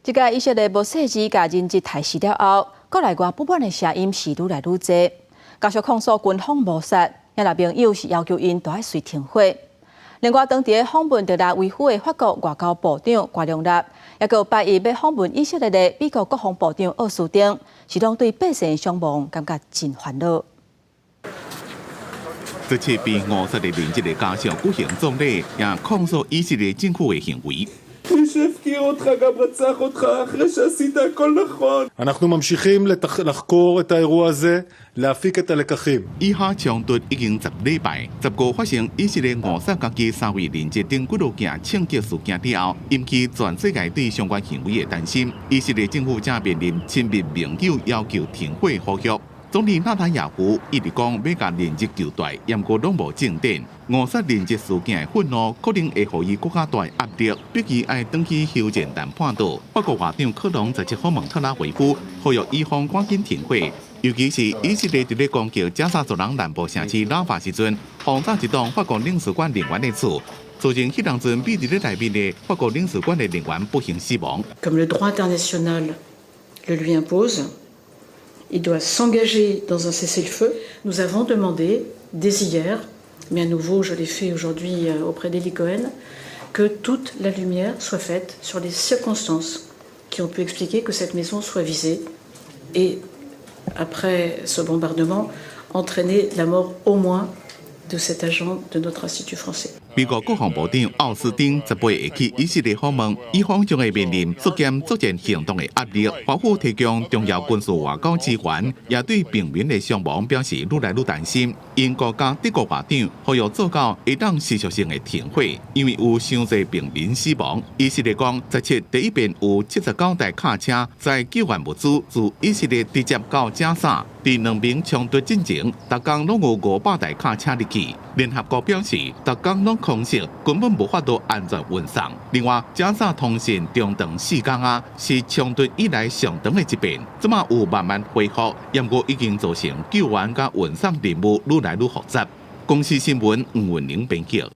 這個以色列無細緻共人質刣死了後，國內外不滿的聲音是愈來愈濟，家屬控訴軍方謀殺，也若盟友是要求𪜶著愛隨停火。另外，當佇訪問特拉維夫的法國外交部長瓜隆納，也閣拜一欲訪問以色列的美國國防部長奧斯汀，是攏對百姓傷亡感覺真煩惱。這次被誤殺的人質的家屬舉行葬禮，也控訴以色列政府的行為。 אנחנו ממשיכים לחקור את האירוע הזה, להפיק את הלקחים. 以哈衝突已經10禮拜，15發生以色列誤殺家己三位人質等幾落件槍擊事件之後，引起全世界對相關行為的擔心。以色列政府正面臨親密盟友要求停火呼籲。總理納坦雅胡一直講欲共人質交代，毋過攏無進展。誤殺人質事件的憤怒可能會予伊閣較大壓力，逼伊愛轉去休戰談判桌。法國外長克隆17訪問特拉維夫，呼籲以方趕緊停火。尤其是以色列佇咧攻擊加沙走廊南部城市拉法時陣，轟炸一棟法國領事館人員的厝，造成彼當陣秘佇咧內面的法國領事館的人員不幸死亡。 Comme le droit international le lui impose, il doit s'engager dans un cessez-le-feu. Nous avons demandé dès hier, mais à nouveau je l'ai fait aujourd'hui auprès d'Eli Cohen, que toute la lumière soit faite sur les circonstances qui ont pu expliquer que cette maison soit visée et, après ce bombardement, entraîner la mort au moins de cet agent de notre Institut français. 美國國防部長奧斯汀18會去以色列訪問，以方將會面臨縮減作戰行動的壓力，華府提供重要軍事外交支援，也對平民的傷亡表示愈來愈擔心。英國佮德國外長呼籲做到會當持續性的停火，因為有傷濟平民死亡。以色列講，17第一遍有79台卡車載救援物資自以色列直接到加沙，佇兩邊衝突進前，逐工攏有500台卡車入去。聯合國表示，逐工攏空襲，根本無法度安全運送。另外，加沙通訊中斷4工啊，是衝突以來上長的一遍，這馬有慢慢恢復，毋過已經造成救援佮運送任務愈來愈複雜。公視新聞吳文玲編輯。